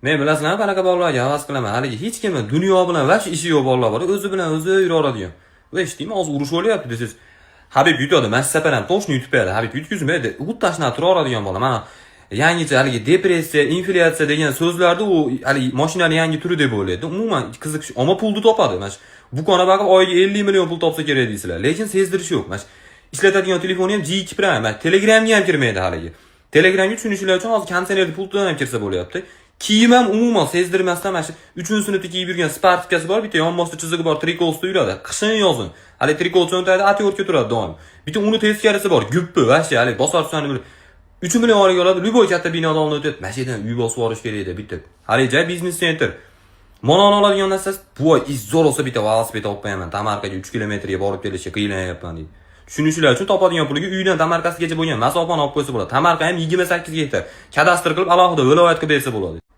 Men, bilasizlarmi, qanaqa bolalarga havas qilaman? Haligi hech kimni dunyo bilan вообще ishi yo'q bolalar bor, o'zi bilan o'zi yuraveradigan. Va eshitdingmi, hozir urush bo'lyapti desangiz, "Habib yutadi, mana shu safar ham точно yutib beradi, Habib yutqizmaydi." Xuddi shunaqa turaveradigan bola. Mana yangicha haligi depressiya, inflyatsiya degan so'zlarni u haligi mashinani yangi turi deb o'ylaydi. Umuman qiziqish, ammo pulni topadi. Mana shu bukona baqib oyiga 50 million pul topsa kerak deysizlar, lekin sezdirish yo'q. Mana shu ishlatadigan telefoni ham G2 Prime, mana Telegramga ham kirmaydi haligi. Telegramga, tushunishinglar uchun, hozir konditsionerni pultidan ham kirsa bo'lyapti. Kiyim ham umuman sezdirmasdan mana shu 3-sinfda kiyib yurgan спортивка si bor, bitta yonboshda chizig'i bor trikosida yuradi. Qishin yozin. Haligi triko cho'ntagida отвёртка turadi doim. Bitta uni teskarisi bor, guppi, вообще haligi bosar tusani 3 million oylik oladi, любой katta binoda oldin o'tadi. Mana shu yerdan uy bosib yuborish kerak edi bitta. Haligi joy biznes центр. Mana oladigan narsasi, voy, zo'r bo'lsa bitta velosiped olib qo'yaman. Tamarqaga 3 kilometrga borib kelishga qiynayapman deydi. Tushunishlar uchun, topadigan puliga uydan Tamarqasigacha bo'lgan masofani olib qo'ysa bo'ladi. Tamarqa ham 28 gektar. Kadastr qilib alohida viloyat qilib bersa bo'ladi.